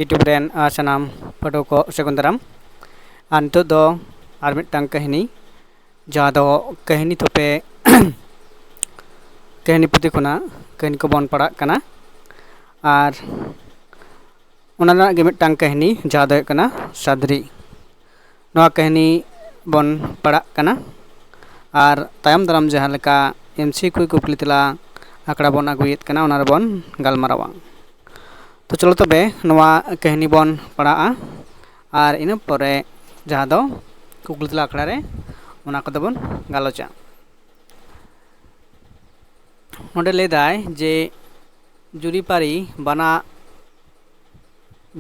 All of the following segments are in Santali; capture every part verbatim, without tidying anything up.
YouTube ᱨᱮᱱ ᱟᱨ ᱥᱟᱱᱟᱢ ᱯᱟᱹᱴᱷᱩᱣᱟᱹ ᱠᱚ ᱥᱟᱹᱜᱩᱱ ᱫᱟᱨᱟᱢ᱾ ᱟᱨ ᱱᱤᱛᱚᱜ ᱫᱚ ᱟᱨ ᱢᱤᱫᱴᱟᱝ ᱠᱟᱹᱦᱱᱤ, ᱡᱟᱦᱟᱸ ᱫᱚ ᱠᱟᱹᱦᱱᱤ ᱛᱷᱚᱯᱮ ᱠᱟᱹᱦᱱᱤ ᱯᱩᱛᱷᱤ ᱠᱷᱚᱱᱟᱜ ᱠᱟᱹᱦᱱᱤ ᱠᱚᱵᱚᱱ ᱯᱟᱲᱦᱟᱜ ᱠᱟᱱᱟ᱾ ᱟᱨ ᱚᱱᱟ ᱨᱮᱱᱟᱜ ᱜᱮ ᱢᱤᱫᱴᱟᱝ ᱠᱟᱹᱦᱱᱤ, ᱡᱟᱦᱟᱸ ᱫᱚ ᱦᱩᱭᱩᱜ ᱠᱟᱱᱟ ᱥᱟᱫᱽᱨᱤ᱾ ᱱᱚᱣᱟ ᱠᱟᱹᱦᱱᱤ ᱵᱚᱱ ᱯᱟᱲᱦᱟᱜ ᱠᱟᱱᱟ᱾ ᱟᱨ ᱛᱟᱭᱚᱢ ᱫᱟᱨᱟᱢ ᱡᱟᱦᱟᱸ ᱞᱮᱠᱟ ᱮᱢ ᱥᱤ ᱠᱤᱭᱩ ᱠᱩᱠᱞᱤ ᱛᱮᱞᱟ ᱟᱠᱷᱲᱟ ᱵᱚᱱ ᱟᱹᱜᱩᱭᱮᱫ ᱠᱟᱱᱟ, ᱚᱱᱟ ᱨᱮᱵᱚᱱ ᱜᱟᱞᱢᱟᱨᱟᱣᱟ᱾ ᱛᱚ ᱪᱚᱞᱚ ᱛᱚᱵᱮ, ᱱᱚᱣᱟ ᱠᱟᱹᱦᱱᱤ ᱵᱚᱱ ᱯᱟᱲᱦᱟᱜᱼᱟ᱾ ᱟᱨ ᱤᱱᱟᱹ ᱯᱚᱨᱮ ᱡᱟᱦᱟᱸ ᱫᱚ ᱠᱩᱠᱞᱤ ᱛᱮᱞᱟ ᱟᱠᱷᱲᱟ ᱨᱮ, ᱚᱱᱟ ᱠᱚᱫᱚ ᱵᱚᱱ ᱜᱟᱞᱚᱪᱟ᱾ ᱱᱚᱰᱮ ᱞᱟᱹᱭᱫᱟᱭ ᱡᱮ ᱡᱩᱨᱤᱯᱟᱹᱨᱤ ᱵᱟᱱᱟ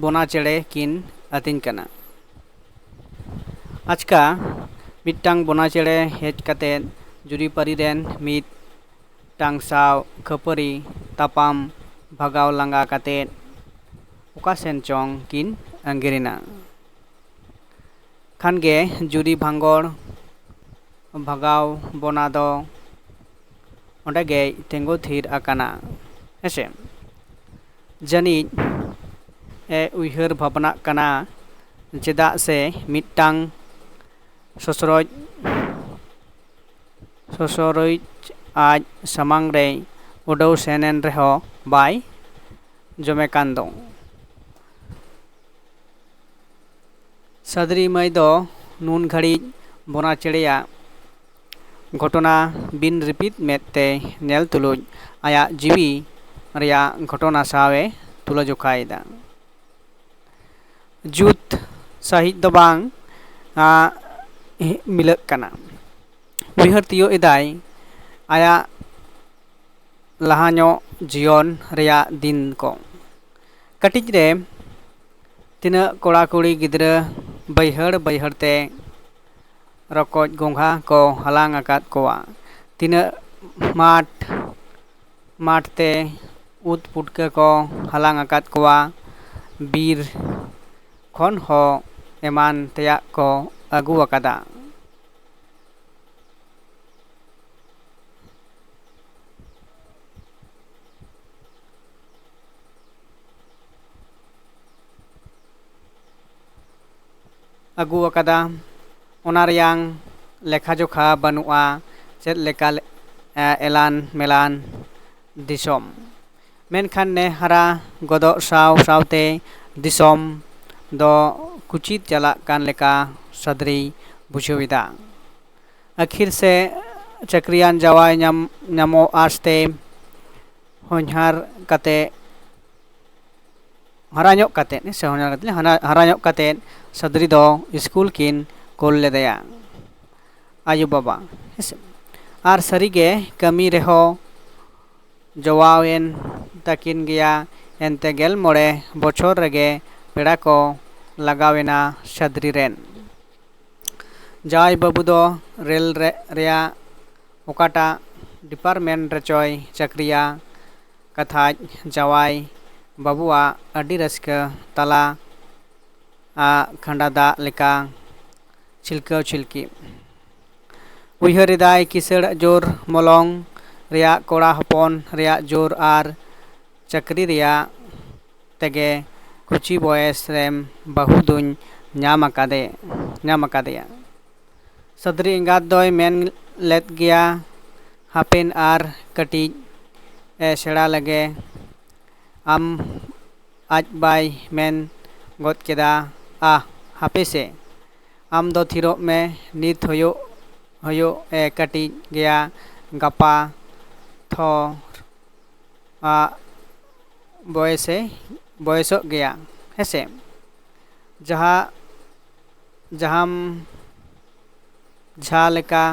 ᱵᱚᱱᱟ ᱪᱮᱬᱮ ᱠᱤᱱ ᱟᱹᱛᱤᱧ ᱠᱟᱱᱟ᱾ ᱟᱪᱠᱟ ᱢᱤᱫᱴᱟᱝ ᱵᱚᱱᱟ ᱪᱮᱬᱮ ᱦᱮᱡ ᱠᱟᱛᱮ ᱡᱩᱨᱤᱯᱟᱹᱨᱤ ᱨᱮᱱ ᱢᱤᱫᱴᱟᱝ ᱥᱟᱶ ᱠᱷᱟᱹᱯᱟᱹᱨᱤ ᱛᱟᱯᱟᱢ ᱵᱷᱟᱜᱟᱣ ᱞᱟᱸᱜᱟ ᱠᱟᱛᱮ ᱚᱠᱟ ᱥᱮᱱ ᱪᱚᱝ ᱠᱤᱱ ᱟᱹᱜᱤᱨ ᱮᱱᱟ᱾ ᱠᱷᱟᱱ ᱜᱮ ᱡᱩᱨᱤ ᱵᱷᱟᱸᱜᱚᱲ ᱵᱷᱟᱜᱟᱣ ᱵᱚᱱᱟ ᱫᱚ ᱚᱸᱰᱮ ᱜᱮᱭ ᱛᱤᱸᱜᱩ ᱛᱷᱤᱨ ᱟᱠᱟᱱᱟ᱾ ᱦᱮᱸᱥᱮ, ᱡᱟᱹᱱᱤᱡ ᱮ ᱩᱭᱦᱟᱹᱨ ᱵᱷᱟᱵᱽᱱᱟᱜ ᱠᱟᱱᱟ, ᱪᱮᱫᱟᱜ ᱥᱮ ᱢᱤᱫᱴᱟᱝ ᱥᱚᱥᱨᱚᱡ, ᱥᱚᱥᱨᱚᱡ ᱟᱡ ᱥᱟᱢᱟᱝ ᱨᱮᱭ ᱩᱰᱟᱹᱣ ᱥᱮᱱ ᱮᱱ ᱨᱮᱦᱚᱸ ᱵᱟᱭ ᱡᱚᱢᱮ ᱠᱟᱱ ᱫᱚ᱾ ᱥᱟᱫᱽᱨᱤ ᱢᱟᱹᱭ ᱫᱚ ᱱᱩᱱ ᱜᱷᱟᱹᱲᱤᱡ ᱵᱚᱱᱟ ᱪᱮᱬᱮᱭᱟᱜ ᱜᱷᱚᱴᱚᱱᱟ ᱵᱤᱱ ᱨᱤᱯᱤᱛ ᱢᱮᱫ ᱛᱮ ᱧᱮᱞ ᱛᱩᱞᱩᱡ ᱟᱭᱟᱜ ᱡᱤᱣᱤ ᱨᱮᱭᱟᱜ ᱜᱷᱚᱴᱚᱱᱟ ᱥᱟᱶ ᱮ ᱛᱩᱞᱟᱹᱡᱚᱠᱷᱟᱭᱮᱫᱟ᱾ ᱡᱩᱛ ᱥᱟᱺᱦᱤᱡ ᱫᱚ ᱵᱟᱝ, ᱟ, ᱢᱤᱞᱟᱹᱜ ᱠᱟᱱᱟ᱾ ᱩᱭᱦᱟᱹᱨ ᱛᱤᱭᱳᱜ ᱮᱫᱟᱭ ᱟᱭᱟᱜ ᱞᱟᱦᱟ ᱧᱚᱜ ᱡᱤᱭᱚᱱ ᱨᱮᱭᱟᱜ ᱫᱤᱱ ᱠᱚ᱾ ᱠᱟᱹᱴᱤᱡ ᱨᱮ ᱛᱤᱱᱟᱹᱜ ᱠᱚᱲᱟ ᱠᱩᱲᱤ ᱜᱤᱫᱽᱨᱟᱹ ᱵᱟᱹᱭᱦᱟᱹᱲ ᱵᱟᱹᱭᱦᱟᱹᱲ ᱛᱮ ᱨᱚᱠᱚᱡ ᱜᱚᱸᱜᱷᱟ ᱠᱚ ᱦᱟᱞᱟᱝ ᱟᱠᱟᱫ ᱠᱚᱣᱟ, ᱛᱤᱱᱟᱹᱜ ᱢᱟᱴᱷ ᱢᱟᱴᱷ ᱛᱮ ᱩᱫ ᱯᱩᱴᱠᱟᱹ ᱠᱚ ᱦᱟᱞᱟᱝ ᱟᱠᱟᱫ ᱠᱚᱣᱟ, ᱵᱤᱨ ᱠᱷᱚᱱ ᱦᱚᱸ ᱮᱢᱟᱱ ᱛᱮᱭᱟᱜ ᱠᱚ ᱟᱹᱜᱩ ᱟᱠᱟᱫᱟ᱾ ᱟᱹᱜᱩ ᱟᱠᱟᱫᱟ, ᱚᱱᱟ ᱨᱮᱭᱟᱝ ᱞᱮᱠᱷᱟ ᱡᱚᱠᱷᱟ ᱵᱟᱹᱱᱩᱜᱼᱟ᱾ ᱪᱮᱫ ᱞᱮᱠᱟ ᱮᱞᱟᱱ ᱢᱮᱞᱟᱱ ᱫᱤᱥᱚᱢ, ᱢᱮᱱᱠᱷᱟᱱ ᱱᱮ ᱦᱟᱨᱟ ᱜᱚᱫᱚᱜ ᱥᱟᱶ ᱥᱟᱶᱛᱮ ᱫᱤᱥᱚᱢ ᱫᱚ ᱠᱩᱪᱤᱛ ᱪᱟᱞᱟᱜ ᱠᱟᱱ ᱞᱮᱠᱟ ᱥᱟᱫᱽᱨᱤᱭ ᱵᱩᱡᱷᱟᱹᱣ ᱮᱫᱟ᱾ ᱟᱹᱠᱷᱤᱨ ᱥᱮ ᱪᱟᱹᱠᱨᱤᱭᱟᱱ ᱡᱟᱶᱟᱭ ᱧᱟᱢ ᱧᱟᱢᱚᱜ ᱟᱥᱛᱮ ᱦᱚᱧᱦᱟᱨ ᱠᱟᱛᱮ ᱦᱟᱨᱟ ᱧᱚᱜ ᱠᱟᱛᱮ ᱥᱮ ᱦᱚᱧᱦᱟᱨ ᱠᱟᱛᱮ ᱦᱟᱨᱟ ᱧᱚᱜ ᱠᱟᱛᱮ ᱥᱟᱫᱽᱨᱤ ᱫᱚ ᱥᱠᱩᱞ ᱠᱤᱱ ᱠᱩᱞ ᱞᱮᱫᱮᱭᱟ ᱟᱭᱳᱼᱵᱟᱵᱟ᱾ ᱦᱮᱸᱥᱮ? ᱟᱨ ᱥᱟᱹᱨᱤᱜᱮ ᱠᱟᱹᱢᱤ ᱨᱮᱦᱚᱸ ᱡᱚᱣᱟᱣᱮᱱ ᱛᱟᱹᱠᱤᱱ ᱜᱮᱭᱟ᱾ ᱮᱱᱛᱮ ᱜᱮᱞ ᱢᱚᱬᱮ ᱵᱚᱪᱷᱚᱨ ᱨᱮᱜᱮ ᱯᱮᱲᱟ ᱠᱚ ᱞᱟᱜᱟᱣᱮᱱᱟ ᱥᱟᱫᱽᱨᱤ ᱨᱮᱱ᱾ ᱡᱟᱶᱟᱭ ᱵᱟᱹᱵᱩ ᱫᱚ ᱨᱮᱞ ᱨᱮ ᱨᱮᱭᱟᱜ ᱚᱠᱟᱴᱟᱜ ᱰᱤᱯᱟᱨᱴᱢᱮᱱᱴ ᱨᱮᱪᱚᱭ ᱪᱟᱹᱠᱨᱤᱭᱟ᱾ ᱠᱟᱛᱷᱟᱡ ᱡᱟᱶᱟᱭ ᱵᱟᱹᱵᱩᱣᱟᱜ ᱟᱹᱰᱤ ᱨᱟᱹᱥᱠᱟᱹ ᱛᱟᱞᱟ ᱟᱜ ᱠᱷᱟᱸᱰᱟ ᱫᱟᱜ ᱞᱮᱠᱟ ᱪᱷᱤᱞᱠᱟᱹᱣ ᱪᱷᱤᱞᱠᱤ᱾ ᱩᱭᱦᱟᱹᱨ ᱮᱫᱟᱭ ᱠᱤᱥᱟᱹᱬ ᱡᱳᱨ ᱢᱚᱞᱚᱝ ᱨᱮᱭᱟᱜ ᱠᱚᱲᱟ ᱦᱚᱯᱚᱱ ᱨᱮᱭᱟᱜ ᱡᱳᱨ ᱟᱨ ᱪᱟᱹᱠᱨᱤ ᱨᱮᱭᱟᱜ ᱛᱮᱜᱮ ᱠᱩᱪᱤ ᱵᱚᱭᱮᱥ ᱨᱮᱢ ᱵᱟᱹᱦᱩ ᱫᱩᱧ ᱧᱟᱢ ᱟᱠᱟᱫᱮ ᱧᱟᱢ ᱟᱠᱟᱫᱮᱭᱟ᱾ ᱥᱟᱫᱽᱨᱤ ᱮᱸᱜᱟᱛ ᱫᱚᱭ ᱢᱮᱱ ᱞᱮᱫ ᱜᱮᱭᱟ, ᱦᱟᱯᱮᱱ ᱟᱨ ᱠᱟᱹᱴᱤᱡ ᱮ ᱥᱮᱬᱟ ᱞᱮᱜᱮ᱾ ᱟᱢ ᱟᱡ ᱵᱟᱭ ᱢᱮᱱ ᱜᱚᱫ ᱠᱮᱫᱟ, ᱟᱦ, ᱦᱟᱯᱮ ᱥᱮ, ᱟᱢ ᱫᱚ ᱛᱷᱤᱨᱚᱜ ᱢᱮ, ᱱᱤᱛ ᱦᱩᱭᱩᱜ ᱦᱩᱭᱩᱜ ᱮ ᱠᱟᱹᱴᱤᱡ ᱜᱮᱭᱟ, ᱜᱟᱯᱟ ᱛᱷᱚᱨ ᱟᱜ ᱵᱚᱭᱮᱥᱮ ᱵᱚᱭᱮᱥᱚᱜ ᱜᱮᱭᱟ, ᱦᱮᱸᱥᱮ? ᱡᱟᱦᱟᱸ ᱡᱟᱦᱟᱸᱢ ᱡᱟᱦᱟᱸ ᱞᱮᱠᱟ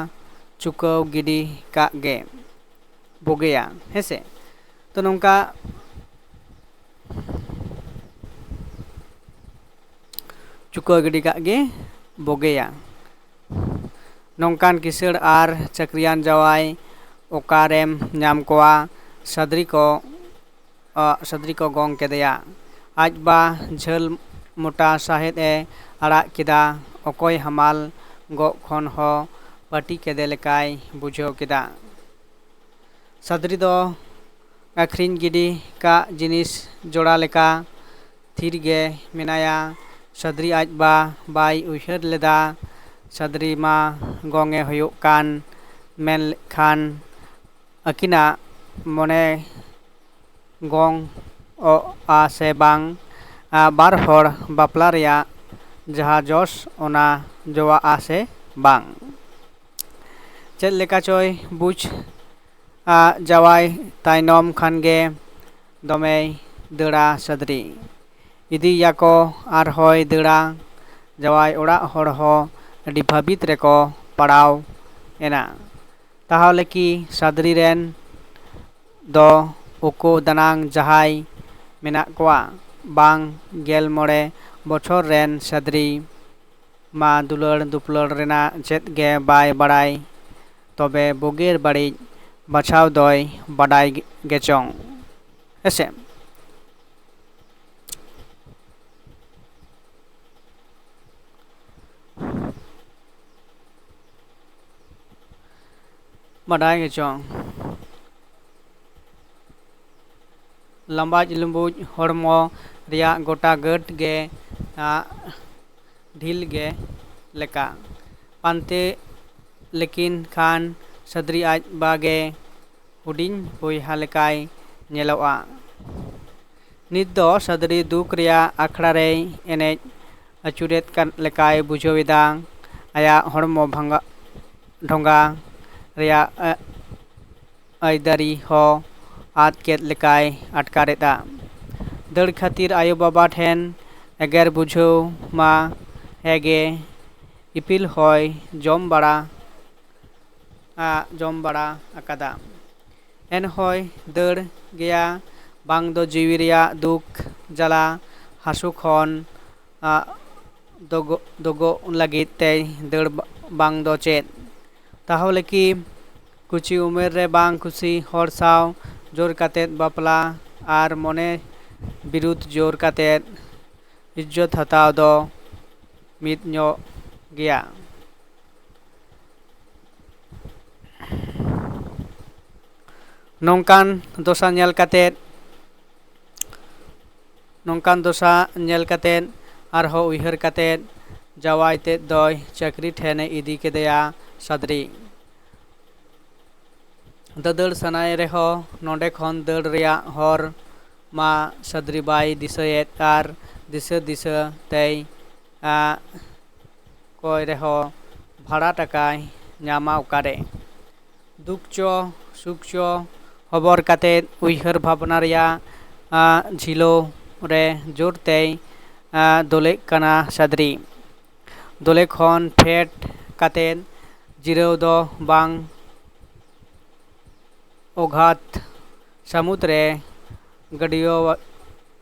ᱪᱩᱠᱟᱹᱣ ᱜᱤᱰᱤ ᱠᱟᱜ ᱜᱮ ᱵᱩᱜᱤᱭᱟ, ᱦᱮᱸᱥᱮ? ᱛᱚ ᱱᱚᱝᱠᱟ ᱪᱩᱠᱟᱹᱣ ᱜᱤᱰᱤ ᱠᱟᱜ ᱜᱮ ᱵᱩᱜᱤᱭᱟ᱾ ᱱᱚᱝᱠᱟᱱ ᱠᱤᱥᱟᱹᱬ ᱟᱨ ᱪᱟᱹᱠᱨᱤᱭᱟᱱ ᱡᱟᱶᱟᱭ ᱚᱠᱟᱨᱮᱢ ᱧᱟᱢ ᱠᱚᱣᱟ? ᱥᱟᱫᱽᱨᱤ ᱠᱚ ᱟᱜ ᱥᱟᱫᱽᱨᱤ ᱠᱚ ᱜᱚᱝ ᱠᱮᱫᱮᱭᱟ᱾ ᱟᱡ ᱵᱟ ᱡᱷᱟᱹᱞ ᱢᱚᱴᱟ ᱥᱟᱦᱮᱫ ᱮ ᱟᱲᱟᱜ ᱠᱮᱫᱟ᱾ ᱚᱠᱚᱭ ᱦᱟᱢᱟᱞ ᱜᱚᱜ ᱠᱷᱚᱱ ᱦᱚᱸ ᱯᱟᱹᱴᱤ ᱠᱮᱫᱮ ᱞᱮᱠᱟᱭ ᱵᱩᱡᱷᱟᱹᱣ ᱠᱮᱫᱟ᱾ ᱥᱟᱫᱽᱨᱤ ᱫᱚ ᱟᱹᱠᱷᱨᱤᱧ ᱜᱤᱰᱤ ᱠᱟᱜ ᱡᱤᱱᱤᱥ ᱡᱚᱲᱟ ᱞᱮᱠᱟ ᱛᱷᱤᱨ ᱜᱮ ᱢᱮᱱᱟᱭᱟ᱾ ᱥᱟᱫᱽᱨᱤ ᱟᱡ ᱵᱟ ᱵᱟᱭ ᱩᱭᱦᱟᱹᱨ ᱞᱮᱫᱟ ᱥᱟᱫᱽᱨᱤ ᱢᱟ ᱜᱚᱝ ᱮ ᱦᱩᱭᱩᱜ ᱠᱟᱱ, ᱢᱮᱱᱠᱷᱟᱱ ᱟᱹᱠᱤᱱᱟᱜ ᱢᱚᱱᱮ ᱜᱚᱝ ᱚᱜᱼᱟ ᱥᱮ ᱵᱟᱝ, ᱟᱨ ᱵᱟᱨ ᱦᱚᱲ ᱵᱟᱯᱞᱟ ᱨᱮᱭᱟᱜ ᱡᱟᱦᱟᱸ ᱡᱚᱥ ᱚᱱᱟ ᱡᱚᱣᱟᱜᱼᱟ ᱥᱮ ᱵᱟᱝ᱾ ᱪᱮᱫ ᱞᱮᱠᱟ ᱪᱚᱭ ᱵᱩᱡᱽ ᱟ ᱡᱟᱶᱟᱭ ᱛᱟᱭᱱᱚᱢ ᱠᱷᱟᱱ ᱜᱮ ᱫᱚᱢᱮᱭ ᱫᱟᱹᱲᱟ ᱥᱟᱫᱽᱨᱤ᱾ ᱤᱫᱤᱭᱮᱭᱟᱠᱚ ᱟᱨᱦᱚᱸᱭ ᱫᱟᱹᱲᱟ᱾ ᱡᱟᱶᱟᱭ ᱚᱲᱟᱜ ᱦᱚᱲ ᱦᱚᱸ ᱟᱹᱰᱤ ᱵᱷᱟᱹᱵᱤᱛ ᱨᱮᱠᱚ ᱯᱟᱲᱟᱣ ᱮᱱᱟ᱾ ᱛᱟᱦᱚᱞᱮ ᱠᱤ ᱥᱟᱫᱽᱨᱤ ᱨᱮᱱ ᱫᱚ ᱩᱠᱩ ᱫᱟᱱᱟᱝ ᱡᱟᱦᱟᱸᱭ ᱢᱮᱱᱟᱜ ᱠᱚᱣᱟ? ᱵᱟᱝ, ᱜᱮᱞ ᱢᱚᱬᱮ ᱵᱚᱪᱷᱚᱨ ᱨᱮᱱ ᱥᱟᱫᱽᱨᱤ ᱢᱟ ᱫᱩᱞᱟᱹᱲ ᱫᱩᱯᱞᱟᱹᱲ ᱨᱮᱱᱟᱜ ᱪᱮᱫ ᱜᱮ ᱵᱟᱭ ᱵᱟᱲᱟᱭ, ᱛᱚᱵᱮ ᱵᱩᱜᱤᱨ ᱵᱟᱹᱲᱤᱡ ᱵᱟᱪᱷᱟᱣ ᱫᱚᱭ ᱵᱟᱰᱟᱭ ᱜᱮᱪᱚᱝ᱾ ᱦᱮᱸᱥᱮ? ᱵᱟᱰᱟᱭ ᱜᱮᱪᱚᱝ᱾ ᱞᱟᱢᱵᱟᱡ ᱞᱩᱢᱵᱩᱡ ᱦᱚᱲᱢᱚ ᱨᱮᱭᱟᱜ ᱜᱚᱴᱟ ᱜᱟᱹᱴ ᱜᱮ ᱟᱜ ᱰᱷᱤᱞ ᱜᱮ ᱞᱮᱠᱟ᱾ ᱯᱟᱱᱛᱮ ᱞᱮᱠᱤᱱ ᱠᱷᱟᱱ ᱥᱟᱫᱽᱨᱤ ᱟᱡ ᱵᱟᱜᱮ ᱦᱩᱰᱤᱧ ᱵᱚᱭᱦᱟ ᱞᱮᱠᱟᱭ ᱧᱮᱞᱚᱜᱼᱟ᱾ ᱱᱤᱛ ᱫᱚ ᱥᱟᱫᱽᱨᱤ ᱫᱩᱠ ᱨᱮᱭᱟᱜ ᱟᱠᱷᱲᱟ ᱨᱮᱭ ᱮᱱᱮᱡ ᱟᱹᱪᱩᱨᱮᱫ ᱠᱟᱱ ᱞᱮᱠᱟᱭ ᱵᱩᱡᱷᱟᱹᱣ ᱮᱫᱟ᱾ ᱟᱭᱟᱜ ᱦᱚᱲᱢᱚ ᱵᱷᱟᱸᱜᱟ ᱰᱷᱚᱸᱜᱟ ᱨᱮᱭᱟᱜ ᱟᱹᱭᱫᱟᱹᱨᱤ ᱦᱚᱸ ᱟᱫ ᱠᱮᱫ ᱞᱮᱠᱟᱭ ᱟᱴᱠᱟᱨᱮᱫᱼᱟ᱾ ᱫᱟᱹᱲ ᱠᱷᱟᱹᱛᱤᱨ ᱟᱭᱳᱼᱵᱟᱵᱟ ᱴᱷᱮᱱ ᱮᱜᱮᱨ ᱵᱩᱡᱷᱟᱹᱣ ᱢᱟ ᱦᱮᱸᱜᱮ ᱤᱯᱤᱞ ᱦᱚᱸᱭ ᱡᱚᱢ ᱵᱟᱲᱟ ᱟ, ᱡᱚᱢ ᱵᱟᱲᱟ ᱟᱠᱟᱫᱟ᱾ ᱮᱱᱦᱚᱸᱭ ᱫᱟᱹᱲ ᱜᱮᱭᱟ᱾ ᱵᱟᱝ ᱫᱚ ᱡᱤᱣᱤ ᱨᱮᱭᱟᱜ ᱫᱩᱠ ᱡᱟᱞᱟ ᱦᱟᱹᱥᱩ ᱠᱷᱚᱱ ᱟ, ᱫᱚᱜᱚ- ᱫᱚᱜᱚᱜ ᱞᱟᱹᱜᱤᱫ ᱛᱮᱭ ᱫᱟᱹᱲ ᱵᱟᱝ ᱫᱚ ᱪᱮᱫ᱾ ᱛᱟᱦᱚᱞᱮ ᱠᱤ ᱠᱩᱪᱤ ᱩᱢᱮᱨ ᱨᱮ ᱵᱟᱝ ᱠᱩᱥᱤ ᱦᱚᱲ ᱥᱟᱶ ᱡᱳᱨ ᱠᱟᱛᱮᱫ ᱵᱟᱯᱞᱟ ᱟᱨ ᱢᱚᱱᱮ ᱵᱤᱨᱩᱫᱷ ᱡᱳᱨ ᱠᱟᱛᱮᱫ ᱤᱡᱽᱡᱚᱛ ᱦᱟᱛᱟᱣ ᱫᱚ ᱢᱤᱫ ᱧᱚᱜ ᱜᱮᱭᱟ᱾ ᱱᱚᱝᱠᱟᱱ ᱫᱚᱥᱟ ᱧᱮᱞ ᱠᱟᱛᱮᱫ ᱱᱚᱝᱠᱟᱱ ᱫᱚᱥᱟ ᱧᱮᱞ ᱠᱟᱛᱮᱫ ᱟᱨᱦᱚᱸ ᱩᱭᱦᱟᱹᱨ ᱠᱟᱛᱮᱫ ᱡᱟᱶᱟᱭ ᱛᱮᱫ ᱫᱚᱭ ᱪᱟᱹᱠᱨᱤ ᱴᱷᱮᱱᱮ ᱤᱫᱤ ᱠᱮᱫᱮᱭᱟ ᱥᱟᱫᱽᱨᱤ᱾ ᱫᱟᱹᱫᱟᱹᱲ ᱥᱟᱱᱟᱭᱮ ᱨᱮᱦᱚᱸ ᱱᱚᱸᱰᱮ ᱠᱷᱚᱱ ᱫᱟᱹᱲ ᱨᱮᱭᱟᱜ ᱦᱚᱨ ᱢᱟ ᱥᱟᱫᱽᱨᱤ ᱵᱟᱭ ᱫᱤᱥᱟᱹᱭᱮᱫ, ᱟᱨ ᱫᱤᱥᱟᱹ ᱫᱤᱥᱟᱹ ᱛᱮᱭ ᱟᱜ ᱠᱚᱭ ᱨᱮᱦᱚᱸ ᱵᱷᱟᱲᱟ ᱴᱟᱠᱟᱭ ᱧᱟᱢᱟ ᱚᱠᱟᱨᱮ? ᱫᱩᱠ ᱪᱚ ᱥᱩᱠ ᱪᱚ ᱦᱚᱵᱚᱨ ᱠᱟᱛᱮᱫ ᱩᱭᱦᱟᱹᱨ ᱵᱷᱟᱵᱽᱱᱟ ᱨᱮᱭᱟᱜ ᱟᱜ ᱡᱷᱤᱞᱳ ᱨᱮ ᱡᱳᱨ ᱛᱮᱭ ᱟᱜ ᱫᱚᱞᱮᱜ ᱠᱟᱱᱟ ᱥᱟᱫᱽᱨᱤ᱾ ᱫᱚᱞᱮ ᱠᱷᱚᱱ ᱯᱷᱮᱰ ᱠᱟᱛᱮᱫ ᱡᱤᱨᱟᱹᱣ ᱫᱚ ᱵᱟᱝ, ᱚᱜᱷᱟᱛ ᱥᱟᱹᱢᱩᱫ ᱨᱮ ᱜᱟᱹᱰᱭᱟᱹ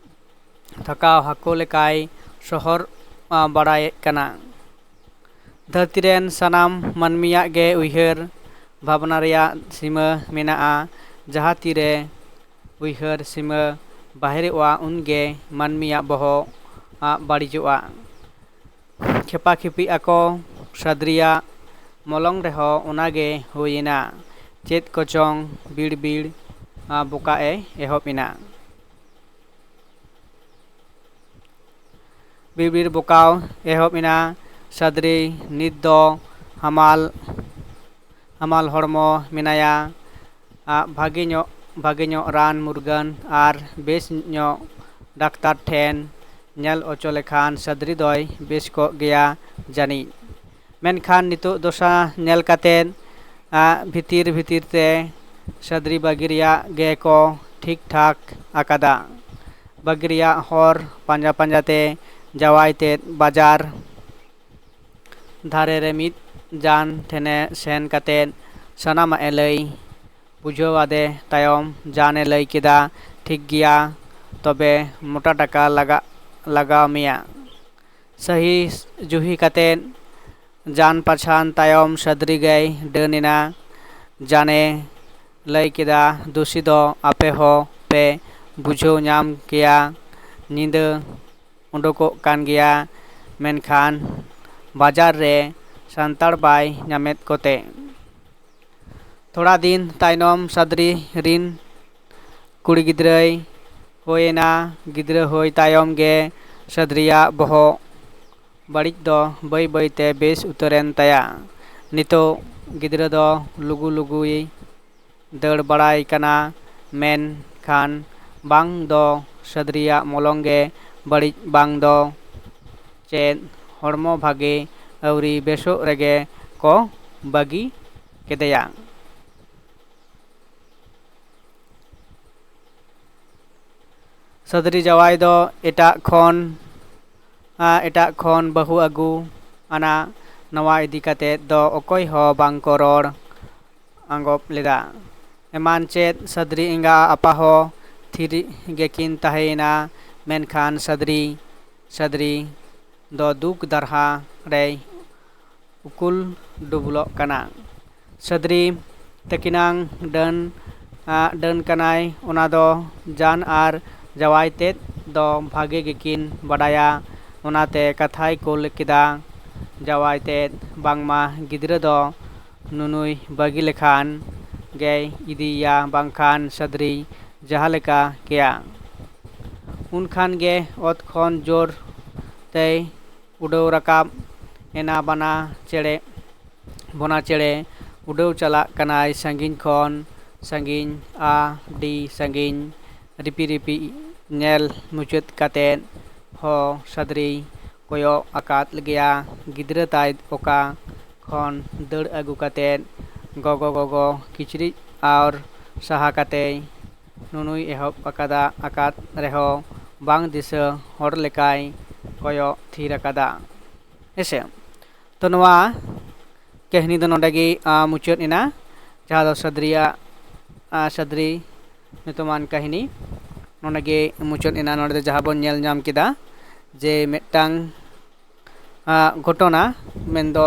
ᱛᱷᱟᱠᱟᱣ ᱦᱟᱹᱠᱩ ᱞᱮᱠᱟᱭ ᱥᱚᱦᱚᱨ ᱵᱟᱲᱟᱭᱮᱫ ᱠᱟᱱᱟ᱾ ᱫᱷᱟᱹᱨᱛᱤ ᱨᱮᱱ ᱥᱟᱱᱟᱢ ᱢᱟᱹᱱᱢᱤᱭᱟᱜ ᱜᱮ ᱩᱭᱦᱟᱹᱨ ᱵᱷᱟᱵᱽᱱᱟ ᱨᱮᱭᱟᱜ ᱥᱤᱢᱟᱹ ᱢᱮᱱᱟᱜᱼᱟ᱾ ᱡᱟᱦᱟᱸ ᱛᱤᱨᱮ ᱩᱭᱦᱟᱹᱨ ᱥᱤᱢᱟᱹ ᱵᱟᱦᱮᱨᱚᱜᱼᱟ, ᱩᱱᱜᱮ ᱢᱟᱹᱱᱢᱤᱭᱟᱜ ᱵᱚᱦᱚᱜ ᱟᱜ ᱵᱟᱹᱲᱤᱡᱚᱜᱼᱟ᱾ ᱠᱷᱮᱯᱟ ᱠᱷᱤᱯᱤᱜ ᱟᱠᱚ᱾ ᱥᱟᱫᱽᱨᱤᱭᱟᱜ ᱢᱚᱞᱚᱝ ᱨᱮᱦᱚᱸ ᱚᱱᱟᱜᱮ ᱦᱩᱭᱮᱱᱟ᱾ ᱪᱮᱫ ᱠᱚᱪᱚᱝ ᱵᱤᱲ ᱵᱤᱲ ᱵᱚᱠᱟᱜ ᱮ ᱮᱦᱚᱵ ᱮᱱᱟ᱾ ᱵᱤᱲ ᱵᱤᱲ ᱵᱚᱠᱟᱣ ᱮᱦᱚᱵ ᱮᱱᱟ᱾ ᱥᱟᱫᱽᱨᱤ ᱱᱤᱛ ᱫᱚ ᱦᱟᱢᱟᱞ ᱦᱟᱢᱟᱞ ᱦᱚᱲᱢᱚ ᱢᱮᱱᱟᱭᱟ᱾ ᱟᱜ ᱵᱷᱟᱜᱮ ᱧᱚᱜ ᱵᱷᱟᱜᱮ ᱧᱚᱜ ᱨᱟᱱ ᱢᱩᱨᱜᱟᱹᱱ ᱟᱨ ᱵᱮᱥ ᱧᱚᱜ ᱰᱟᱠᱛᱟᱨ ᱴᱷᱮᱱ ᱧᱮᱞ ᱚᱪᱚ ᱞᱮᱠᱷᱟᱱ ᱥᱟᱫᱽᱨᱤ ᱫᱚᱭ ᱵᱮᱥ ᱠᱚᱜ ᱜᱮᱭᱟ ᱡᱟᱹᱱᱤᱡ᱾ ᱢᱮᱱᱠᱷᱟᱱ ᱱᱤᱛᱚᱜ ᱫᱚᱥᱟ ᱧᱮᱞ ᱠᱟᱛᱮᱫ ᱟᱜ ᱵᱷᱤᱛᱤᱨ ᱵᱷᱤᱛᱤᱨ ᱛᱮ ᱥᱟᱫᱽᱨᱤ ᱵᱟᱹᱜᱤ ᱨᱮᱭᱟᱜ ᱜᱮ ᱠᱚ ᱴᱷᱤᱠ ᱴᱷᱟᱠ ᱟᱠᱟᱫᱟ᱾ ᱵᱟᱹᱜᱤ ᱨᱮᱭᱟᱜ ᱦᱚᱨ ᱯᱟᱸᱡᱟ ᱯᱟᱸᱡᱟ ᱛᱮ ᱡᱟᱶᱟᱭ ᱛᱮᱫ ᱵᱟᱡᱟᱨ ᱫᱷᱟᱨᱮ ᱨᱮ ᱢᱤᱫ ᱡᱟᱱ ᱴᱷᱮᱱᱮ ᱥᱮᱱ ᱠᱟᱛᱮᱫ ᱥᱟᱱᱟᱢᱟᱜ ᱮ ᱞᱟᱹᱭ ᱵᱩᱡᱷᱟᱹᱣ ᱟᱫᱮ ᱛᱟᱭᱚᱢ ᱡᱟᱱᱮ ᱞᱟᱹᱭ ᱠᱮᱫᱟ, "ᱴᱷᱤᱠ ᱜᱮᱭᱟ, ᱛᱚᱵᱮ ᱢᱚᱴᱟ ᱴᱟᱠᱟ ᱞᱟᱜᱟᱜ ᱞᱟᱜᱟᱣ ᱢᱮᱭᱟ᱾" ᱥᱟᱹᱦᱤ ᱡᱩᱦᱤ ᱠᱟᱛᱮᱫ ᱡᱟᱱ ᱯᱟᱪᱷᱟᱱ ᱛᱟᱭᱚᱢ ᱥᱟᱫᱽᱨᱤ ᱜᱮᱭ ᱰᱟᱹᱱ ᱮᱱᱟ᱾ ᱡᱟᱱᱮ ᱞᱟᱹᱭ ᱠᱮᱫᱟ, "ᱫᱩᱥᱤ ᱫᱚ ᱟᱯᱮ ᱦᱚᱸ ᱯᱮ ᱵᱩᱡᱷᱟᱹᱣ ᱧᱟᱢ ᱠᱮᱭᱟ, ᱧᱤᱫᱟᱹ ᱩᱰᱩᱠᱚᱜ ᱠᱟᱱ ᱜᱮᱭᱟ, ᱢᱮᱱᱠᱷᱟᱱ ᱵᱟᱡᱟᱨ ᱨᱮ ᱥᱟᱱᱛᱟᱲ ᱵᱟᱭ ᱧᱟᱢᱮᱫ ᱠᱚᱛᱮ᱾" ᱛᱷᱚᱲᱟ ᱫᱤᱱ ᱛᱟᱭᱱᱚᱢ ᱥᱟᱫᱽᱨᱤ ᱨᱤᱱ ᱠᱩᱲᱤ ᱜᱤᱫᱽᱨᱟᱹᱭ ᱦᱩᱭᱮᱱᱟ᱾ ᱜᱤᱫᱽᱨᱟᱹ ᱦᱩᱭ ᱛᱟᱭᱚᱢ ᱜᱮ ᱥᱟᱫᱽᱨᱤᱭᱟᱜ ᱵᱚᱦᱚᱜ ᱵᱟᱹᱲᱤᱡ ᱫᱚ ᱵᱟᱹᱭ ᱵᱟᱹᱭᱛᱮ ᱵᱮᱥ ᱩᱛᱟᱹᱨᱮᱱ ᱛᱟᱭᱟ᱾ ᱱᱤᱛᱚᱜ ᱜᱤᱫᱽᱨᱟᱹ ᱫᱚ ᱞᱩᱜᱩ ᱞᱩᱜᱩᱭ ᱫᱟᱹᱲ ᱵᱟᱲᱟᱭ ᱠᱟᱱᱟ, ᱢᱮᱱᱠᱷᱟᱱ ᱵᱟᱝ ᱫᱚ ᱥᱟᱫᱽᱨᱤᱭᱟᱜ ᱢᱚᱞᱚᱝ ᱜᱮ ᱵᱟᱹᱲᱤᱡ, ᱵᱟᱝ ᱫᱚ ᱪᱮᱫ ᱦᱚᱲᱢᱚ ᱵᱷᱟᱜᱮ ᱟᱹᱣᱨᱤ ᱵᱮᱥᱚᱜ ᱨᱮᱜᱮ ᱠᱚ ᱵᱟᱹᱜᱤ ᱠᱮᱫᱮᱭᱟ᱾ ᱥᱟᱫᱽᱨᱤ ᱡᱟᱶᱟᱭ ᱫᱚ ᱮᱴᱟᱜ ᱠᱷᱚᱱ, ᱟ, ᱮᱴᱟᱜ ᱠᱷᱚᱱ ᱵᱟᱹᱦᱩ ᱟᱹᱜᱩ ᱟᱱᱟ ᱱᱚᱣᱟ ᱤᱫᱤ ᱠᱟᱛᱮ ᱫᱚ ᱚᱠᱚᱭ ᱦᱚᱸ ᱵᱟᱝ ᱠᱚ ᱨᱚᱲ ᱟᱸᱜᱚᱵ ᱞᱮᱫᱟ᱾ ᱮᱢᱟᱱ ᱪᱮᱫ ᱥᱟᱫᱽᱨᱤ ᱮᱸᱜᱟ ᱟᱯᱟ ᱦᱚᱸ ᱛᱷᱤᱨ ᱜᱮᱠᱤᱱ ᱛᱟᱦᱮᱸᱭᱮᱱᱟ, ᱢᱮᱱᱠᱷᱟᱱ ᱥᱟᱫᱽᱨᱤ, ᱥᱟᱫᱽᱨᱤ ᱫᱚ ᱫᱩᱠ ᱫᱟᱨᱦᱟ ᱨᱮᱭ ᱩᱠᱩᱞ ᱰᱩᱵᱩᱞᱚᱜ ᱠᱟᱱᱟ᱾ ᱥᱟᱫᱽᱨᱤ ᱛᱟᱹᱠᱤᱱᱟᱝ ᱰᱟᱹᱱ, ᱟ, ᱰᱟᱹᱱ ᱠᱟᱱᱟᱭ, ᱚᱱᱟ ᱫᱚ ᱡᱟᱱ ᱟᱨ ᱡᱟᱶᱟᱭ ᱛᱮᱫ ᱫᱚ ᱵᱷᱟᱜᱮ ᱜᱮᱠᱤᱱ ᱵᱟᱰᱟᱭᱟ᱾ ᱚᱱᱟᱛᱮ ᱠᱟᱛᱷᱟᱭ ᱠᱩᱞ ᱠᱮᱫᱟ ᱡᱟᱶᱟᱭ ᱛᱮᱫ, ᱵᱟᱝᱢᱟ ᱜᱤᱫᱽᱨᱟᱹ ᱫᱚ ᱱᱩᱱᱩᱭ ᱵᱟᱹᱜᱤ ᱞᱮᱠᱷᱟᱱ ᱜᱮᱭ ᱤᱫᱤᱭᱮᱭᱟ, ᱵᱟᱝᱠᱷᱟᱱ ᱥᱟᱫᱽᱨᱤ ᱡᱟᱦᱟᱸ ᱞᱮᱠᱟ ᱠᱮᱭᱟ᱾ ᱩᱱ ᱠᱷᱟᱱ ᱜᱮ ᱚᱛ ᱠᱷᱚᱱ ᱡᱳᱨ ᱛᱮᱭ ᱩᱰᱟᱹᱣ ᱨᱟᱠᱟᱵ ᱮᱱᱟ ᱵᱟᱱᱟ ᱪᱮᱬᱮ, ᱵᱚᱱᱟ ᱪᱮᱬᱮ᱾ ᱩᱰᱟᱹᱣ ᱪᱟᱞᱟᱜ ᱠᱟᱱᱟᱭ ᱥᱟᱺᱜᱤᱧ ᱠᱷᱚᱱ ᱥᱟᱺᱜᱤᱧ, ᱟᱹᱰᱤ ᱥᱟᱺᱜᱤᱧ᱾ ᱨᱤᱯᱤ ᱨᱤᱯᱤ ᱧᱮᱞ ᱢᱩᱪᱟᱹᱫ ᱠᱟᱛᱮᱫ ᱦᱚᱸ ᱥᱟᱫᱽᱨᱤᱭ ᱠᱚᱭᱚᱜ ᱟᱠᱟᱫ ᱜᱮᱭᱟ᱾ ᱜᱤᱫᱽᱨᱟᱹ ᱛᱟᱭ ᱚᱠᱟ ᱠᱷᱚᱱ ᱫᱟᱹᱲ ᱟᱹᱜᱩ ᱠᱟᱛᱮᱫ ᱜᱚᱜᱚ ᱜᱚᱜᱚ ᱠᱤᱪᱨᱤᱡ ᱟᱨ ᱥᱟᱦᱟ ᱠᱟᱛᱮᱭ ᱱᱩᱱᱩᱭ ᱮᱦᱚᱵ ᱟᱠᱟᱫᱟ, ᱟᱠᱟᱫ ᱨᱮᱦᱚᱸ ᱵᱟᱝ ᱫᱤᱥᱟᱹ ᱦᱚᱲ ᱞᱮᱠᱟᱭ ᱠᱚᱭᱚᱜ ᱛᱷᱤᱨ ᱟᱠᱟᱫᱟ᱾ ᱦᱮᱸᱥᱮ? ᱛᱚ, ᱱᱚᱣᱟ ᱠᱟᱹᱦᱱᱤ ᱫᱚ ᱱᱚᱰᱮ ᱜᱮ, ᱟ, ᱢᱩᱪᱟᱹᱫ ᱮᱱᱟ, ᱡᱟᱦᱟᱸ ᱫᱚ ᱥᱟᱫᱽᱨᱤᱭᱟᱜ, ᱟ, ᱥᱟᱫᱽᱨᱤ ᱧᱩᱛᱩᱢᱟᱱ ᱠᱟᱹᱦᱱᱤ ᱱᱚᱰᱮ ᱜᱮ ᱢᱩᱪᱟᱹᱫ ᱮᱱᱟ᱾ ᱱᱚᱰᱮ ᱫᱚ ᱡᱟᱦᱟᱸ ᱵᱚᱱ ᱧᱮᱞ ᱧᱟᱢ ᱠᱮᱫᱟ ᱡᱮ ᱢᱤᱫᱴᱟᱝ, ᱟ, ᱜᱷᱚᱴᱚᱱᱟ, ᱢᱮᱱᱫᱚ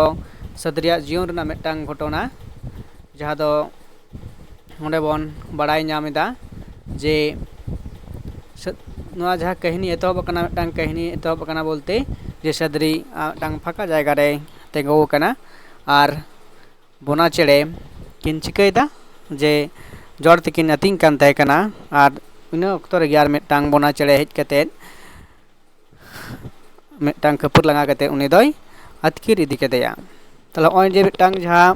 ᱥᱟᱫᱽᱨᱤᱭᱟᱜ ᱡᱤᱭᱚᱱ ᱨᱮᱱᱟᱜ ᱢᱤᱫᱴᱟᱝ ᱜᱷᱚᱴᱚᱱᱟ, ᱡᱟᱦᱟᱸ ᱫᱚ ᱱᱚᱰᱮ ᱵᱚᱱ ᱵᱟᱲᱟᱭ ᱧᱟᱢ ᱮᱫᱟ ᱡᱮ ᱥᱟᱹ-, ᱱᱚᱣᱟ ᱡᱟᱦᱟᱸ ᱠᱟᱹᱦᱱᱤ ᱮᱛᱚᱦᱚᱵ ᱟᱠᱟᱱᱟ, ᱢᱤᱫᱴᱟᱝ ᱠᱟᱹᱦᱱᱤ ᱮᱛᱚᱦᱚᱵ ᱟᱠᱟᱱᱟ ᱵᱚᱞᱛᱮ ᱡᱮ ᱥᱟᱫᱽᱨᱤ, ᱟ, ᱢᱤᱫᱴᱟᱝ ᱯᱷᱟᱸᱠᱟ ᱡᱟᱭᱜᱟ ᱨᱮᱭ ᱛᱤᱸᱜᱩ ᱟᱠᱟᱱᱟ ᱟᱨ ᱵᱚᱱᱟ ᱪᱮᱬᱮ ᱠᱤᱱ ᱪᱤᱠᱟᱹᱭᱮᱫᱟ ᱡᱮ ᱡᱚᱲ ᱛᱮᱠᱤᱱ ᱟᱹᱛᱤᱧ ᱠᱟᱱ ᱛᱟᱦᱮᱸ ᱠᱟᱱᱟ, ᱟᱨ ᱤᱱᱟᱹ ᱚᱠᱛᱚ ᱨᱮᱜᱮ ᱟᱨ ᱢᱤᱫᱴᱟᱝ ᱵᱚᱱᱟ ᱪᱮᱬᱮ ᱦᱮᱡ ᱠᱟᱛᱮᱫ ᱢᱤᱫᱴᱟᱝ ᱠᱷᱟᱹᱯᱟᱹᱨ ᱞᱟᱸᱜᱟ ᱠᱟᱛᱮ ᱩᱱᱤ ᱫᱚᱭ ᱟᱹᱛᱠᱤᱨ ᱤᱫᱤ ᱠᱮᱫᱮᱭᱟ᱾ ᱛᱟᱦᱞᱮ ᱱᱚᱜᱼᱚᱭ ᱡᱮ ᱢᱤᱫᱴᱟᱝ ᱡᱟᱦᱟᱸ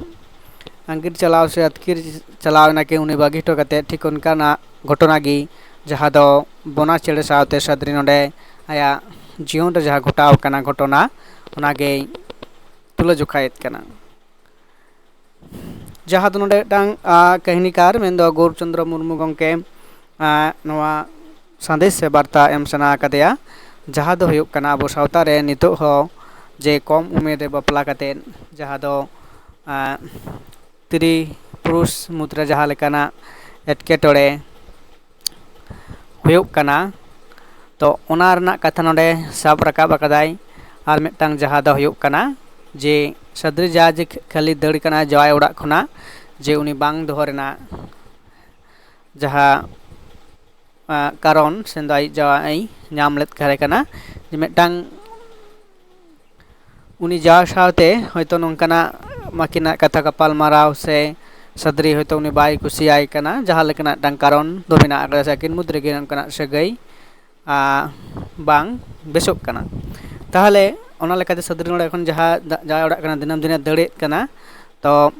ᱟᱸᱜᱤᱨ ᱪᱟᱞᱟᱣ ᱥᱮ ᱟᱹᱛᱠᱤᱨ ᱪᱟᱞᱟᱣ ᱮᱱᱟ ᱠᱤᱱ, ᱩᱱᱤ ᱵᱟᱹᱜᱤ ᱦᱚᱴᱚ ᱠᱟᱛᱮ, ᱴᱷᱤᱠ ᱚᱱᱠᱟᱱᱟᱜ ᱜᱷᱚᱴᱚᱱᱟ ᱜᱮ ᱡᱟᱦᱟᱸ ᱫᱚ ᱵᱚᱱᱟ ᱪᱮᱬᱮ ᱥᱟᱶᱛᱮ ᱥᱟᱫᱽᱨᱤ ᱱᱚᱰᱮ ᱟᱭᱟᱜ ᱡᱤᱭᱚᱱ ᱨᱮ ᱡᱟᱦᱟᱸ ᱜᱷᱚᱴᱟᱣ ᱟᱠᱟᱱᱟ ᱜᱷᱚᱴᱚᱱᱟ, ᱚᱱᱟᱜᱮᱭ ᱛᱩᱞᱟᱹ ᱡᱚᱠᱷᱟᱭᱮᱫ ᱠᱟᱱᱟ᱾ ᱡᱟᱦᱟᱸ ᱫᱚ ᱱᱚᱰᱮ ᱢᱤᱫᱴᱟᱝ, ᱟ, ᱠᱟᱹᱦᱱᱤᱠᱟᱨ ᱢᱮᱱᱫᱚ ᱜᱳᱣᱨᱪᱚᱱᱫᱨᱚ ᱢᱩᱨᱢᱩ ᱜᱚᱢᱠᱮ, ᱟ, ᱱᱚᱣᱟ ᱥᱟᱸᱫᱮᱥ ᱥᱮ ᱵᱟᱨᱛᱟ ᱮᱢ ᱥᱟᱱᱟ ᱟᱠᱟᱫᱮᱭᱟ, ᱡᱟᱦᱟᱸ ᱫᱚ ᱦᱩᱭᱩᱜ ᱠᱟᱱᱟ ᱟᱵᱚ ᱥᱟᱶᱛᱟ ᱨᱮ ᱱᱤᱛᱚᱜ ᱦᱚᱸ ᱡᱮ ᱠᱚᱢ ᱩᱢᱮᱨ ᱨᱮ ᱵᱟᱯᱞᱟ ᱠᱟᱛᱮᱫ ᱡᱟᱦᱟᱸ ᱫᱚ, ᱟ, ᱛᱨᱤ ᱯᱩᱨᱩᱥ ᱢᱩᱫᱽᱨᱮ ᱡᱟᱦᱟᱸ ᱞᱮᱠᱟᱱᱟᱜ ᱮᱴᱠᱮᱴᱚᱬᱮ ᱦᱩᱭᱩᱜ ᱠᱟᱱᱟ, ᱛᱚ ᱚᱱᱟ ᱨᱮᱱᱟᱜ ᱠᱟᱛᱷᱟ ᱱᱚᱰᱮ ᱥᱟᱵ ᱨᱟᱠᱟᱵ ᱟᱠᱟᱫᱟᱭ᱾ ᱟᱨ ᱢᱤᱫᱴᱟᱝ ᱡᱟᱦᱟᱸ ᱫᱚ ᱦᱩᱭᱩᱜ ᱠᱟᱱᱟ ᱡᱮ ᱥᱟᱫᱽᱨᱤ ᱡᱟ ᱡᱮ ᱠᱷᱟᱹᱞᱤ ᱫᱟᱹᱲ ᱠᱟᱱᱟ ᱡᱟᱶᱟᱭ ᱚᱲᱟᱜ ᱠᱷᱚᱱᱟᱜ, ᱡᱮ ᱩᱱᱤ ᱵᱟᱝ ᱫᱚᱦᱚ ᱨᱮᱱᱟᱜ ᱡᱟᱦᱟᱸ, ᱟ, ᱠᱟᱨᱚᱱ ᱥᱮ ᱫᱚ ᱟᱡ ᱡᱟᱶᱟᱭ ᱧᱟᱢ ᱞᱮᱫ ᱠᱟᱨᱮ ᱠᱟᱱᱟ, ᱡᱮ ᱢᱤᱫᱴᱟᱝ ᱩᱱᱤ ᱡᱟᱶᱟᱭ ᱥᱟᱶᱛᱮ ᱦᱚᱭᱛᱳ ᱱᱚᱝᱠᱟᱱᱟᱜ ᱢᱟᱹᱠᱤᱱᱟᱜ ᱠᱟᱛᱷᱟ ᱜᱟᱯᱟᱞ ᱢᱟᱨᱟᱣ ᱥᱮ ᱥᱟᱫᱽᱨᱤ ᱦᱚᱭᱛᱳ ᱩᱱᱤ ᱵᱟᱭ ᱠᱩᱥᱤᱭᱟᱭ ᱠᱟᱱᱟ, ᱡᱟᱦᱟᱸ ᱞᱮᱠᱟᱱᱟᱜ ᱢᱤᱫᱴᱟᱝ ᱠᱟᱨᱚᱱ ᱫᱚ ᱢᱮᱱᱟᱜ ᱟᱠᱟᱫᱟ ᱥᱮ ᱟᱹᱠᱤᱱ ᱢᱩᱫᱽ ᱨᱮᱜᱮ ᱱᱚᱝᱠᱟᱱᱟᱜ ᱥᱟᱹᱜᱟᱹᱭ, ᱟ, ᱵᱟᱝ ᱵᱮᱥᱚᱜ ᱠᱟᱱᱟ᱾ ᱛᱟᱦᱚᱞᱮ ᱚᱱᱟ ᱞᱮᱠᱟᱛᱮ ᱥᱟᱫᱽᱨᱤ ᱱᱚᱰᱮ ᱠᱷᱚᱱ ᱡᱟᱦᱟᱸ ᱫᱟ-, ᱡᱟᱶᱟᱭ ᱚᱲᱟᱜ ᱠᱟᱱᱟ, ᱫᱤᱱᱟᱹᱢ ᱫᱤᱱᱮ ᱫᱟᱹᱲᱮᱫ ᱠᱟᱱᱟ, ᱛᱚ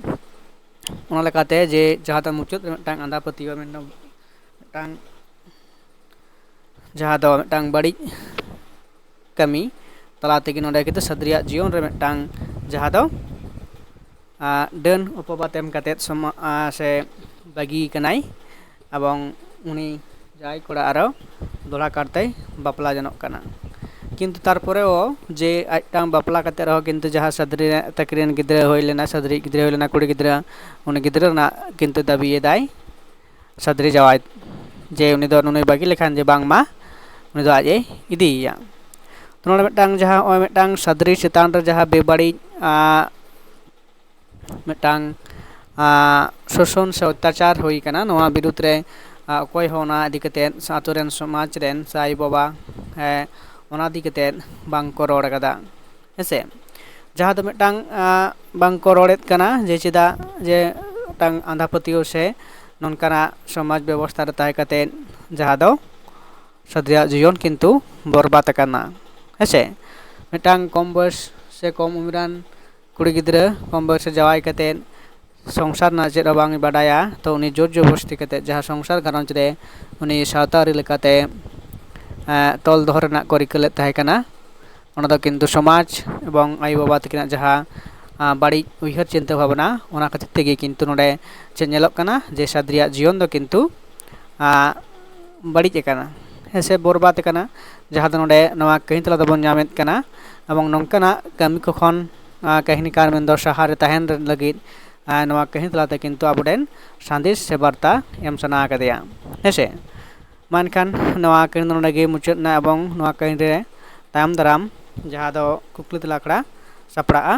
ᱚᱱᱟ ᱞᱮᱠᱟᱛᱮ ᱡᱮ ᱡᱟᱦᱟᱸ ᱫᱚ ᱢᱩᱪᱟᱹᱫ ᱨᱮ ᱢᱤᱫᱴᱟᱝ ᱟᱸᱫᱷᱟ ᱯᱟᱹᱛᱭᱟᱹᱣ ᱢᱮᱱᱫᱚ ᱢᱤᱫᱴᱟᱝ ᱡᱟᱦᱟᱸ ᱫᱚ ᱢᱤᱫᱴᱟᱝ ᱵᱟᱹᱲᱤᱡ ᱠᱟᱹᱢᱤ ᱛᱟᱞᱟ ᱛᱮᱜᱮ ᱱᱚᱰᱮ ᱠᱤᱱᱛᱩ ᱥᱟᱫᱽᱨᱤᱭᱟᱜ ᱡᱤᱭᱚᱱ ᱨᱮ ᱢᱤᱫᱴᱟᱝ ᱡᱟᱦᱟᱸ ᱫᱚ, ᱟ, ᱰᱟᱹᱱ ᱚᱯᱚᱵᱟᱫ ᱮᱢ ᱠᱟᱛᱮᱫ ᱥᱚᱢᱟ-, ᱟ, ᱥᱮ ᱵᱟᱹᱜᱤ ᱠᱟᱱᱟᱭ, ᱮᱵᱚᱝ ᱩᱱᱤ ᱡᱟᱶᱟᱭ ᱠᱚᱲᱟ ᱟᱨᱚ ᱫᱚᱦᱲᱟ ᱠᱟᱨᱛᱮᱭ ᱵᱟᱯᱞᱟ ᱡᱚᱱᱚᱜ ᱠᱟᱱᱟ᱾ ᱠᱤᱱᱛᱩ ᱛᱟᱨᱯᱚᱨᱮ ᱦᱚᱸ ᱡᱮ ᱟᱡᱴᱟᱝ ᱵᱟᱯᱞᱟ ᱠᱟᱛᱮ ᱨᱮᱦᱚᱸ ᱠᱤᱱᱛᱩ ᱡᱟᱦᱟᱸ ᱥᱟᱫᱽᱨᱤ ᱛᱟᱹᱠᱤᱱ ᱨᱮᱱ ᱜᱤᱫᱽᱨᱟᱹ ᱦᱩᱭ ᱞᱮᱱᱟ, ᱥᱟᱫᱽᱨᱤ ᱜᱤᱫᱽᱨᱟᱹ ᱦᱩᱭ ᱞᱮᱱᱟ, ᱠᱩᱲᱤ ᱜᱤᱫᱽᱨᱟᱹ, ᱩᱱᱤ ᱜᱤᱫᱽᱨᱟᱹ ᱨᱮᱱᱟᱜ ᱠᱤᱱᱛᱩ ᱫᱟᱹᱵᱤ ᱮᱫᱟᱭ ᱥᱟᱫᱽᱨᱤ ᱡᱟᱶᱟᱭ, ᱡᱮ ᱩᱱᱤ ᱫᱚ ᱱᱩᱱᱩᱭ ᱵᱟᱹᱜᱤ ᱞᱮᱠᱷᱟᱱ ᱡᱮ ᱵᱟᱝᱢᱟ ᱩᱱᱤ ᱫᱚ ᱟᱡ ᱮ ᱤᱫᱤᱭᱮᱭᱟ᱾ ᱛᱚ ᱱᱚᱰᱮ ᱢᱤᱫᱴᱟᱝ ᱡᱟᱦᱟᱸ ᱱᱚᱜᱼᱚᱭ ᱢᱤᱫᱴᱟᱝ ᱥᱟᱫᱽᱨᱤ ᱪᱮᱛᱟᱱ ᱨᱮ ᱡᱟᱦᱟᱸ ᱵᱮᱵᱟᱹᱲᱤᱡ, ᱟ, ᱢᱤᱫᱴᱟᱝ, ᱟ, ᱥᱳᱥᱚᱱ ᱥᱮ ᱚᱛᱛᱟᱪᱟᱨ ᱦᱩᱭ ᱠᱟᱱᱟ, ᱱᱚᱣᱟ ᱵᱤᱨᱩᱫᱽ ᱨᱮ, ᱟ, ᱚᱠᱚᱭ ᱦᱚᱸ ᱚᱱᱟ ᱤᱫᱤ ᱠᱟᱛᱮᱫ ᱥᱮ ᱟᱛᱳ ᱨᱮᱱ ᱥᱚᱢᱟᱡᱽ ᱨᱮᱱ ᱥᱮ ᱟᱭᱳᱼᱵᱟᱵᱟ, ᱮ, ᱚᱱᱟ ᱤᱫᱤ ᱠᱟᱛᱮᱫ ᱵᱟᱝ ᱠᱚ ᱨᱚᱲ ᱠᱟᱫᱟ, ᱦᱮᱸᱥᱮ᱾ ᱡᱟᱦᱟᱸ ᱫᱚ ᱢᱤᱫᱴᱟᱝ, ᱟ, ᱵᱟᱝ ᱠᱚ ᱨᱚᱲᱮᱫ ᱠᱟᱱᱟ ᱡᱮ ᱪᱮᱫᱟᱜ ᱡᱮ ᱢᱤᱫᱴᱟᱝ ᱟᱸᱫᱷᱟ ᱯᱟᱹᱛᱭᱟᱹᱣ ᱥᱮ ᱱᱚᱝᱠᱟᱱᱟᱜ ᱥᱚᱢᱟᱡᱽ ᱵᱮᱵᱚᱥᱛᱷᱟ ᱨᱮ ᱛᱟᱦᱮᱸ ᱠᱟᱛᱮᱫ ᱡᱟᱦᱟᱸ ᱫᱚ ᱥᱟᱫᱽᱨᱤᱭᱟᱜ ᱡᱤᱭᱚᱱ ᱠᱤᱱᱛᱩ ᱵᱚᱨᱵᱟᱫ ᱟᱠᱟᱱᱟ, ᱦᱮᱸᱥᱮ᱾ ᱢᱤᱫᱴᱟᱝ ᱠᱚᱢ ᱵᱚᱭᱮᱥ ᱥᱮ ᱠᱚᱢ ᱩᱢᱮᱨᱟᱱ ᱠᱩᱲᱤ ᱜᱤᱫᱽᱨᱟᱹ ᱠᱚᱢ ᱵᱚᱭᱮᱥ ᱨᱮ ᱡᱟᱶᱟᱭ ᱠᱟᱛᱮᱫ ᱥᱚᱝᱥᱟᱨ ᱨᱮᱱᱟᱜ ᱪᱮᱫ ᱦᱚᱸ ᱵᱟᱝ ᱵᱟᱰᱟᱭᱟ, ᱛᱚ ᱩᱱᱤ ᱡᱳᱨ ᱡᱚᱵᱚᱥᱛᱤ ᱠᱟᱛᱮᱫ ᱡᱟᱦᱟᱸ ᱥᱚᱝᱥᱟᱨ ᱜᱷᱟᱨᱚᱸᱡᱽ ᱨᱮ ᱩᱱᱤ ᱥᱟᱶᱛᱟ ᱟᱹᱨᱤ ᱞᱮᱠᱟᱛᱮ ᱛᱚᱞ ᱫᱚᱦᱚ ᱨᱮᱱᱟᱜ ᱠᱚ ᱨᱤᱠᱟᱹ ᱞᱮᱫ ᱛᱟᱦᱮᱸ ᱠᱟᱱᱟ᱾ ᱚᱱᱟ ᱫᱚ ᱠᱤᱱᱛᱩ ᱥᱚᱢᱟᱡᱽ ᱮᱵᱚᱝ ᱟᱭᱳᱼᱵᱟᱵᱟ ᱛᱟᱹᱠᱤᱱᱟᱜ ᱡᱟᱦᱟᱸ ᱵᱟᱹᱲᱤᱡ ᱩᱭᱦᱟᱹᱨ ᱪᱤᱱᱛᱟᱹ ᱵᱷᱟᱵᱽᱱᱟ, ᱚᱱᱟ ᱠᱷᱟᱹᱛᱤᱨ ᱛᱮᱜᱮ ᱠᱤᱱᱛᱩ ᱱᱚᱰᱮ ᱪᱮᱫ ᱧᱮᱞᱚᱜ ᱠᱟᱱᱟ ᱡᱮ ᱥᱟᱫᱽᱨᱤᱭᱟᱜ ᱡᱤᱭᱚᱱ ᱫᱚ ᱠᱤᱱᱛᱩ ᱵᱟᱹᱲᱤᱡ ᱟᱠᱟᱱᱟ, ᱦᱮᱸ ᱥᱮ ᱵᱚᱨᱵᱟᱫ ᱟᱠᱟᱱᱟ, ᱡᱟᱦᱟᱸ ᱫᱚ ᱱᱚᱰᱮ ᱱᱚᱣᱟ ᱠᱟᱹᱦᱱᱤ ᱛᱟᱞᱟ ᱛᱮᱵᱚᱱ ᱧᱟᱢᱮᱫ ᱠᱟᱱᱟ᱾ ᱮᱵᱚᱝ ᱱᱚᱝᱠᱟᱱᱟᱜ ᱠᱟᱹᱢᱤ ᱠᱚ ᱠᱷᱚᱱ ᱠᱟᱹᱦᱱᱤᱠᱟᱨ ᱢᱮᱱᱫᱚ ᱥᱟᱦᱟ ᱨᱮ ᱛᱟᱦᱮᱱ ᱞᱟᱹᱜᱤᱫ ᱱᱚᱣᱟ ᱠᱟᱹᱦᱱᱤ ᱛᱟᱞᱟᱛᱮ ᱠᱤᱱᱛᱩ ᱟᱵᱚ ᱴᱷᱮᱱ ᱥᱟᱸᱫᱮᱥ ᱥᱮ ᱵᱟᱨᱛᱟ ᱮᱢ ᱥᱟᱱᱟ ᱟᱠᱟᱫᱮᱭᱟ, ᱦᱮᱸ ᱥᱮ᱾ ᱢᱟ ᱮᱱᱠᱷᱟᱱ ᱱᱚᱣᱟ ᱠᱟᱹᱦᱱᱤ ᱫᱚ ᱱᱚᱰᱮ ᱜᱮ ᱢᱩᱪᱟᱹᱫ ᱮᱱᱟ ᱮᱵᱚᱝ ᱱᱚᱣᱟ ᱠᱟᱹᱦᱱᱤ ᱨᱮ ᱛᱟᱭᱚᱢ ᱫᱟᱨᱟᱢ ᱡᱟᱦᱟᱸ ᱫᱚ ᱠᱩᱠᱞᱤ ᱛᱮᱞᱟ ᱟᱠᱷᱲᱟ ᱥᱟᱯᱲᱟᱜᱼᱟ᱾